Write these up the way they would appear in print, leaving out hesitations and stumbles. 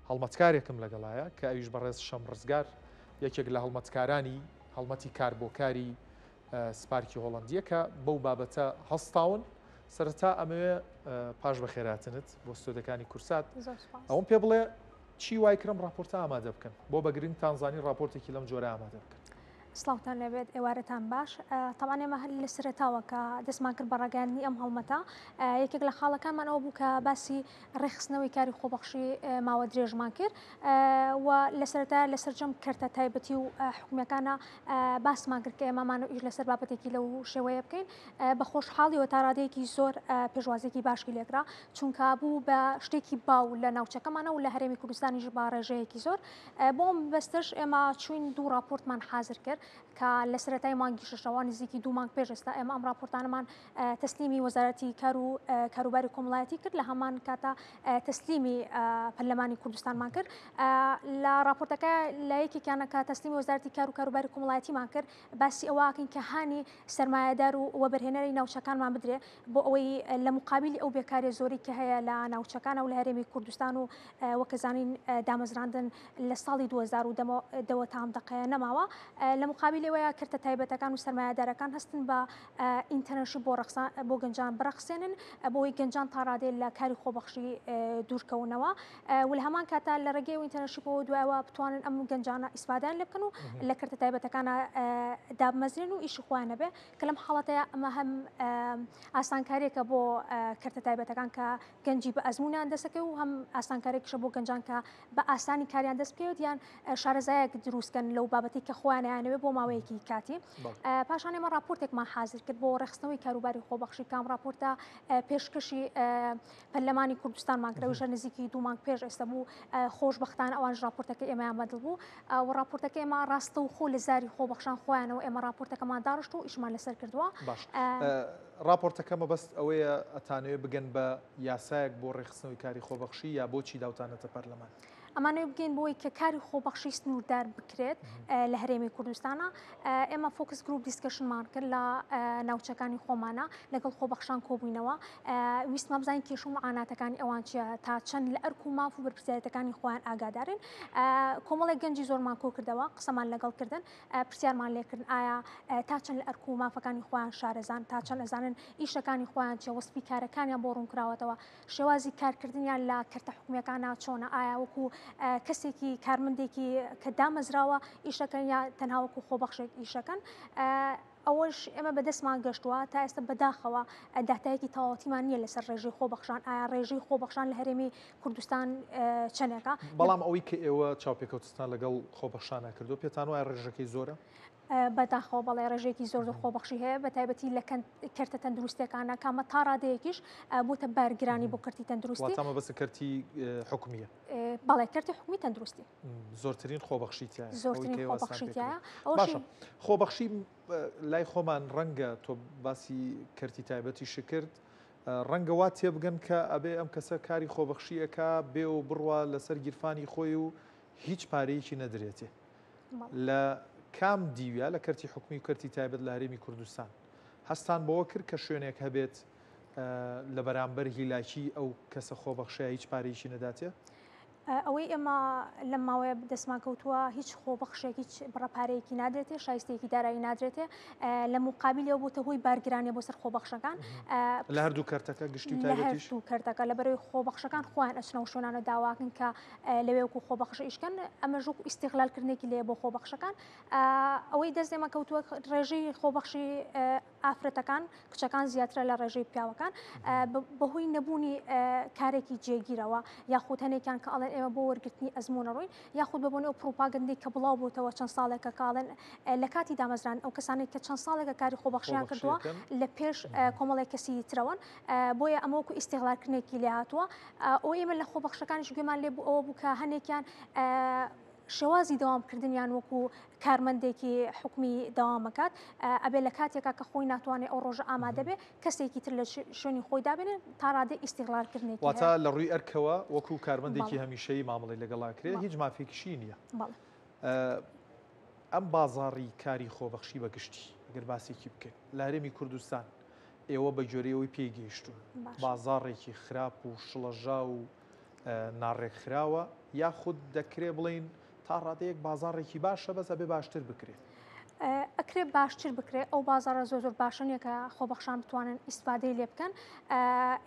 هەڵمەتکارێکم لەگەڵایە کە ئەویش بەڕێز شەم ڕزگار یەکێک لە هەڵمەتکارانی هەڵمەتی کار بۆ کاری سپارکی هۆڵەندییە کە بەو بابەتە هەستاون. سەرەتا ئەمەوێ پاش بەخێراتنت بۆ ستۆدەکانی کورسات ئەوم پێ بڵێ چی وای کرم راپۆرتە ئامادە بکەن بۆ بە گرنگتان زانی راپۆرتێکی لەم جۆرە ئامادە بکەن. سڵاوتان لێبێت ئێوارەتان باش تەبعەن ئێمە هەر لە سەرەتاوە کە دەستمان کرد بە ڕاگەیاندنی ئەم هەڵمەتە یەکێک لە خاڵەکانمان ئەوە بوو کە باسی ڕێکخستنەوەی کاری خۆبەخشی ماوە درێژمان کرد و لە سەرەتا لە سەرجەم کەرتە تایبەتی و حکومیەکانە باسمان کرد کە ئێمەمان و ئیش لەسەر بابەتێکی لەو شێوەیە بکەین بە خۆشحاڵیەوە تا ڕادەیەکی زۆر پێشوازێکی باشی لێکرا چونکە بوو بە شتێکی باو لە ناوچەکەمانە و لە هەرێمی کوردستانیش بە ڕێژەیەکی زۆر بۆ ئەم مەبەستەش ئێمە چوین دوو ڕاپۆرتمان حازر کرد کە لە سەرەتای مانگی شەشەوە نزیکی دوو مانگ پێش ئێستا ئێمە ئەم ڕاپۆرتانەمان تەسلیمی وەزارەتی کار و کاروباری کۆمەڵایەتی کرد لە هەمان کاتا تەسلیمی پەرلەمانی کوردستانمان کرد لە ڕاپۆرتەکە لە یەکێکیانە کە تەسلیمی وەزارەتی کار و کاروباری کۆمەڵایەتیمان کرد باسی ئەوەکەین کە هانی سەرمایەدار و وەبەرهێنەری ناوچەکانمان بدرێ بۆ ئەوەی لە مقابلی ئەو بێکاریە زۆری کە هەیە لە ناوچەکانە و لە هەرێمی کوردستان و وەک زانین دامەزراندن لە ساڵی 2010 ەوە تا ئەم دەقەیە نەماوە لە مقابلی ئەوەیە کەرتە تایبەتەکان و سەرمایەدارەکان هەستن بە internship بۆ ڕەخسان بۆ گەنجان بڕەخسێنن بۆی گەنجان تا ڕادەیە لە کاری خۆبەخشی دوورکەونەوە و لە هەمان کاتا لە ڕێگەی ئەو internship ەوە دوایەوە بتوانن ئەم گەنجانە ئیسفادەیان لێ بکەن و لە کەرتە تایبەتەکانە دابمەزرێن و ئیشی خۆیان هەبێ کە لەم حاڵەتەیا ئەمە هەم ئاسانکاریەکە بۆ کەرتە تایبەتەکان کە گەنجی بە ئەزمونیان دەستەکەوێت و هەم ئاسانکاریەکیشە بۆ گەنجان کە بە ئاسانی کاریان دەست بکەوێت یان شارەزایەک دروستکەن لەو بابەتی کە خۆیان ئەیانەوێت بۆ ماوەیەکی کاتی. پاشان ئێمە راپۆرتێکمان حازر کرد بۆ ڕێکخستنەوەی کاروباری خۆبەخشی کام راپۆرتە پێشکەشی پەرلەمانی کوردستانمان کرد ئەویش نزیکی دوو مانگ پێش ئێستا بوو خۆشبەختانە ئەوانش راپۆرتەکە ئێمەیان بەدڵ بوو و راپۆرتەکە ئێمە ڕاستەوخۆ لە زاری خۆبەخشان خۆیانەوە ئێمە راپۆرتەکەمان داڕشت و ئیشمان لەسەر کردووە. باش راپۆرتەکە مەبەست ئەوەیە ئەتانەوێ بگەن بە یاسایەک بۆ ڕێکخستنەوەی کاری خۆبەخشی یا بۆچی داوتانەتە پەرلەمان؟ ئەمانەوێت بگەین بۆی کە کاری خۆبەخشی سنووردار بکرێت لە هەرێمی کوردستانە ئێمە focus group discussion مان کرد لە ناوچەکانی خۆمانە لەگەڵ خۆبەخشان کۆبووینەوە ویستمان بزانین کێشە و معاناتەکانی ئەوان چیە تا چەند لە ئەرک و ماف و بەرپرسیارێتەکانی خۆیان ئاگادارن کۆمەڵێک گەنجی زۆرمان کۆکردەوە قسەمان لەگەڵ کردن پرسیارمان لێکردن ئایا تا چەند لە ئەرک و مافەکانی خۆیان شارەزان تا چەند ئەزانن ئیشەکانی خۆیان چیە وەسفی کارەکانیان بۆ ڕوونکراوەتەوە شێوازی کارکردنیان لە کەرتە حکومیەکانا چۆنە؟ ئایا وەکو کەسێکی کارمەندێکی کە دامەزراوە ئیشەکەن یا تەنها وەکو خۆبەخشێک ئیشەکەن؟ ئەوەش ئێمە بەدەستمان گەشتووە تا ئێستا بەداخەوە داتایەکی تەواوەتیمان نییە لەسەر ڕێژەی خۆبەخشان ئایا ڕێژەی خۆبەخشان لە هەرێمی کوردستان چەندێکە؟ بەڵام ئەوەی کە ئێوە چاوپێکەوتتان لەگەڵ خۆبەخشانە کردووە پێتان وایە ڕێژەکەی زۆرە؟ بەداخەوە بەڵێ ڕێژەیەکی زۆر زۆر خۆبەخشی هەیە بە تایبەتی لە کەرتە تەندروستیەکانە کامە تا ڕادەیەکیش بۆتە بارگرانی بۆ کەرتی تەندروستی واتە مەبەست کەرتی حکومیە بەڵێ کەرتی حکومی تەندروستی زۆرترین خۆبەخشی تیایە زۆرترین خۆبەخشی تیایە باشە خۆبەخشی لای خۆمان ڕەنگە تۆ باسی کەرتی تایبەتی شکرد ڕەنگە وا تێبگەن کە ئەبێ ئەم کەسە کاری خۆبەخشی ئەکا بێ و بڕوا لەسەر گیرفانی خۆی و هیچ پارەیەکی نەدرێتێ لە کام دیوە لە کەرتی حکومی و کەرتی تایبەت لە هەرێمی کوردستان هەستان بەوە کرد کە شوێنێک هەبێت لە بەرامبەر هیلاکی ئەو کەسە خۆبەخشەیە هیچ پارەیەکی نەداتێ؟ ئەوەی ئێمە لەم ماوەیە دەستمان کەوتووە هیچ خۆبەخشێک هیچ بڕە پارەیەکی نادرێتێ شایستەیەکی دارایی نادرێتێ لە مقابلەوە بۆتە هۆی بارگرانیە بۆ سەر خۆبەخشەکان لە هەردوو کەرتەکە گشتی و تایبەتیش کەرتەکە لە بەرەوەی خۆبەخشەکان خۆیان ئەچنەوە شوێنانە داواکن کە لەوێ وەکو خۆبەخش ئیش کەن ئەمەش وەکو ئیستیغلال کردنێکی لێ بۆ خۆبەخشەکان ئەوەی دەست ئێمە کەوتووە ڕێژەی خۆبەخشی ئافرەتەکان کچەکان زیاترە لە ڕێژەی پیاوەکان بەهۆی نەبوونی کارێکی جێگیرەوە یاخود هەنێکیان کە ئەڵێن ئێمە بۆ وەرگرتنی ئەزمونە ڕووین یاخود بە بۆنەی ئەو پڕوپاگەندەی کە بڵاو بۆتەوە چەند ساڵێکە کە ئەڵێن لە کاتی دامەزران ئەو کەسانێک کە چەند ساڵێکە کاری خۆبەخشیان کردووە لە پێش کۆمەڵێک کەسی ترەوەن بۆیە ئەمە وەکو ئیستیغلالکردنێکی لێ هاتووە ئەو ئێمە لە خۆبەخشەکانیش گوێمان لێ بوو ئەوە بوو کە هەنێکیان شێوازی دەوامکردنیان وەکو کارمەندێکی حکومی دەوامەکات ئەبێ لە کاتێکا کە خۆی ناتوانێت ئەو ڕۆژە ئامادە بێ کەسێکی تر لە شوێنی خۆی دابنێ تا ڕادەی ئیستیغلالکردنێکی واتە لە ڕووی ئەرکەوە وەکو کارمەندێکی هەمیشەیی مامەڵەی لەگەڵا کرێ هیچ مافێکیشی نییە. ئەم بازاڕی کاری خۆبەخشی بە گشتی ئەگەر باسێکی بکەین لە هەرێمی کوردستان ئێوە بە گوێرەی ئەوەی پێی گەیشتوون بازاڕێکی خراپ و شڵەژاو و. ناڕێکخراوە یاخود دەکرێ بڵێین تا ڕادەیەک بازاڕێکی باشە بەس ئەبێ باشتر بکرێ؟ ئەکرێ باشتر بکرێ ئەو بازاڕە زۆر زۆر باشە نیە کە خۆبەخشان بتوانن ئیسفادەی لێ بکەن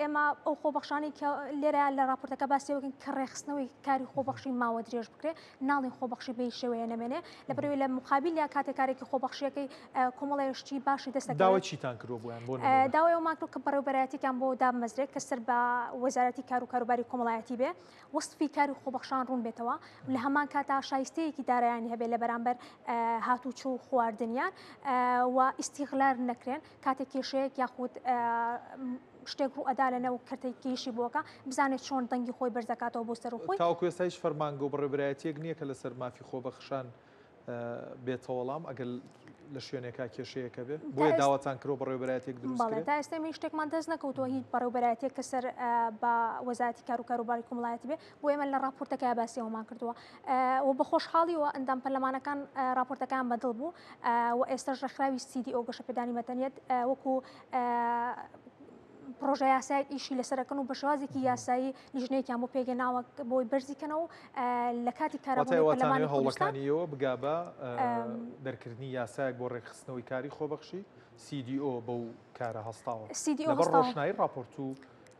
ئێمە ئەو خۆبەخشانی کە لێرە لە راپۆرتەکە باسی وەکن کە ڕێخستنەوەی کاری خۆبەخشی ماوە درێژ بکرێ ناڵین خۆبەخشی بەی شێوەیە نەمێنێ لە بەرەوەی لە مقابل یا کاتێک کارێکی خۆبەخشیەکەی کۆمەڵێ شتی باشی دەست دەکەوێت. داوای چیتان کردووە بۆیان بۆ نموونە؟ داوای ئەومان کردووە کە بەڕێوەبەرایەتیەکیان بۆ دابمەزرێت کە سەر بە وەزارەتی کار و کاروباری کۆمەڵایەتی بێ وەسفی کاری خۆبەخشان ڕوون بێتەوە لە هەمان کاتا شایستەیەکی دارایانی هەبێت لە بەرامبەر هاتوچۆ و خواردنیان و ئیستیغلال نەکرێن کاتێک کێشەیەک یاخود شتێک ڕوو ئەدا لە ناو کەرتێکیشی بۆکە بزانێت چۆن دەنگی خۆی بەرزەکاتەوە بۆ سەر خۆی. تاوەکو ئێستا هیچ فەرمانگە و بەڕێوەبەرایەتییەک نییە کە لەسەر مافی خۆبەخشان بێتە وەڵام ئەگەر لە شوێنێکا کێشەیەک هەبێ بۆیە داواتان کرۆ بەڕێوەبەرایەتیەک دروست بەڵێ تا ئێستا ئێمە شتێکمان دەست نەکەوتووە هیچ بەڕێوەبەرایەتیەک کە سەر بە وەزارەتی کار و کاروباری کۆمەڵایەتی بێ بۆ ئێمە لە ڕاپۆرتەکە باسی ئەومان کردووە و بە خۆشحاڵیەوە ئەندام پەرلەمانەکان ڕاپۆرتەکان بەدڵ بوو و ئێستاش ڕێکخراوی CDO گەشەپێدانی مەدەنیەت وەکو پڕۆژە یاسایەک ئیشی لەسەرەکەن و بە شێوازێکی یاسایی لیژنەیەکیان بۆ پێکهێناوە بۆی بەرزی کەنەوە و لە کاتی کارابوونی پەرلەمانی کوردستان هەوڵەکانی ئێوە بگا بە دەرکردنی یاسایەک بۆ ڕێکخستنەوەی کاری خۆبەخشی، CDO بەو کارە هەستاوە لەبەر ڕۆشنایی ڕاپۆرت و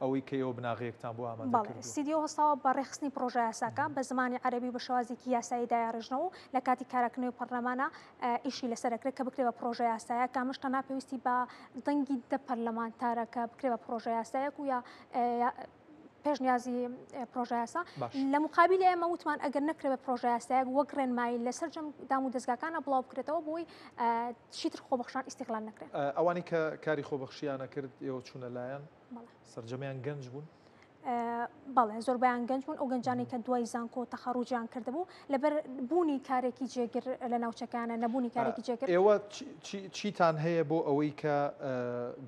ئەوەی کە ئێوە بناغەیەکتان بۆ ئامادە کردووە. CDO هەستاوە بە ڕێکخستنی پڕۆژە یاساکە بە زمانی عەرەبی و بە شێوازێکی یاسایی دایاڕێژنەوە و لە کاتی کاراکردنەوەی پەرلەمانە ئیشی لەسەر ئەکرێت کە بکرێت بە پڕۆژە یاسایەک کە ئەمەش تەنها پێویستی بە دەنگی دە پەرلەمانتارە کە بکرێت بە پڕۆژە یاسایەک و یا پێشنیازی پرۆژە یاسا لە مقابل ئێمە وتمان ئەگەر نەکرێت بە پرۆژە یاسایەک وەک ڕێنمایی لە سەرجەم دام و دەستگاکانە بڵاو بکرێتەوە بۆی چیتر خۆبەخشان ئیسیغلال نەکرێت. ئەوانی کە کاری خۆبەخشیانە کرد ئێوە چوونە لایەن سەرجەمیان گەنج بوون؟ بەڵێ زۆربەیان گەنج بوون، ئەو گەنجانەی کە دوای زانکۆ تەخەڕوجیان کردبوو لەبەر بوونی کارێکی جێگر لە ناوچەکانە نەبوونی کارێکی جێگر. ئێوە چیتان هەیە بۆ ئەوەی کە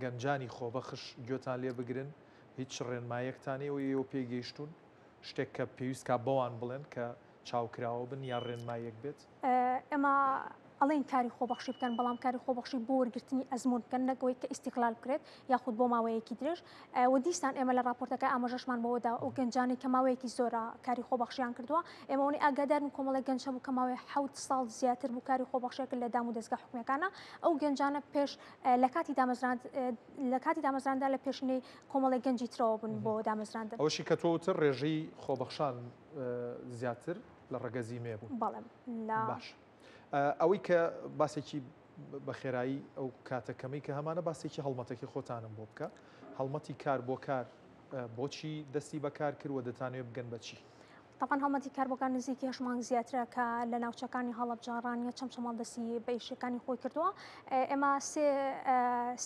گەنجانی خۆبەخش گوێتان لێ بگرن؟ هیچ ڕێنمایەکتان هەیە ئێوە پێی گەیشتوون؟ شتێک کە پێویست کا بەوان بڵێن کە چاوکراوە بن یا ڕێنمایەک بێت؟ ئێمە ئەڵێین کاری خۆبەخشی بکەن، بەڵام کاری خۆبەخشی بۆ وەرگرتنی ئەزموون بکەن نەک ئەوەی کە ئیستیغلال بکرێت یاخود بۆ ماوەیەکی درێژ و دیسان ئێمە لە ڕاپۆرتەکە ئاماژەشمان بەوە دا ئەو گەنجانەی کە ماوەیەکی زۆرە کاری خۆبەخشیان کردووە ئێمە ئەوەی ئاگادارن کۆمەڵێک گەنج هەبوو کە ماوەی حەوت ساڵ زیاتر بوو کاری خۆبەخشیان کرد لە دام و دەزگا حکومیەکانە ئەو گەنجانە پێش لە کاتی دامەزراند لە کاتی دامەزراندا لە پێشینەی کۆمەڵێک گەنجی ترەوە بوون بۆ دامەزراندن. ئەوەشی کە تۆ وتت ڕێژەی خۆبەخشان زیاتر لە ڕەگەزی مێ بوون. بەڵێ لە. باش ئەوەی کە باسێکی بە خێرایی ئەو کاتە کەمەی کە هەمانە باسێکی هەڵمەتەکەی خۆتانم بۆ بکە هەڵمەتی کار بۆ کار بۆچی دەستی بەکار کرد و دەتانەوێت بگەن بە چی؟ تەبعەن هەڵمەتی کار بۆ کار نزیکی هەشت مانگ زیاترە کە لە ناوچەکانی هەڵەبجە، ڕانیە، چەمچەماڵ دەستی بە ئیشەکانی خۆی کردووە. ئێمە سێ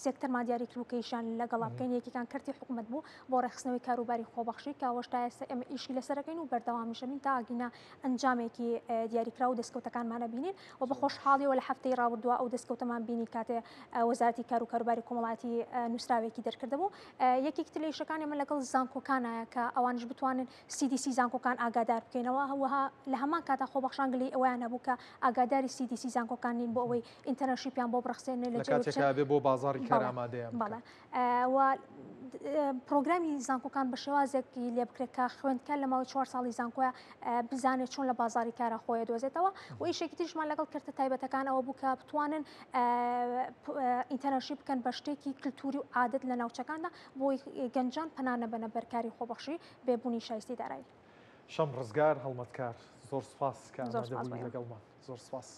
سێکتەرمان دیاری کرد بوو کە ئیشیان لەگەڵا بکەین، یەکێکیان کەرتی حکومەت بوو بۆ ڕێکخستنەوەی کاروباری خۆبەخشی کە ئەوەش تا ئێستا ئێمە ئیشی لەسەر ئەکەین و بەردەوامیش ئەبین تا ئەگینە ئەنجامێکی دیاریکراو و دەستکەوتەکانمان ئەبینین و بە خۆشحاڵیەوە لە هەفتەی ڕابردووە ئەو دەستکەوتەمان بینی کاتێ وەزارەتی کار و کاروباری کۆمەڵایەتی نووسراوێکی دەرکردبوو. یەکێکی تر لە ئیشەکان ئێمە لەگەڵ زانکۆکانایە کە ئەوانیش بتوانن CDC زانکۆکان ئاگادار بکەینەوە، هەروەها لە هەمان کاتا خۆبەخشان گلەیی ئەوەیان هەبوو کە ئاگاداری CDC زانکۆکان نین بۆ ئەوەی internship یان بۆ بڕەخسێنن لە کاتێکا بێ بۆ بازاڕی کار ئامادەیان بکەن. بەڵێ و پرۆگرامی زانکۆکان بە شێوازێکی لێ بکرێت کە خوێندکار لە ماوەی چوار ساڵی زانکۆیە بزانێت چۆن لە بازاڕی کارا خۆی دۆزێتەوە و ئیشێکی تریشمان لەگەڵ کەرتە تایبەتەکان ئەوە بوو کە بتوانن internship بکەن بە شتێکی کلتوری و عادەت لە ناوچەکاندا بۆی گەنجان پەنا نەبەنە بەر کاری خۆبەخشی بێ بوونی شایستەی دارایی. شەم ڕزگار هەڵمەتکار زۆر سوپاس کە ئامادە بووی لەگەڵمان زۆر سوپاس.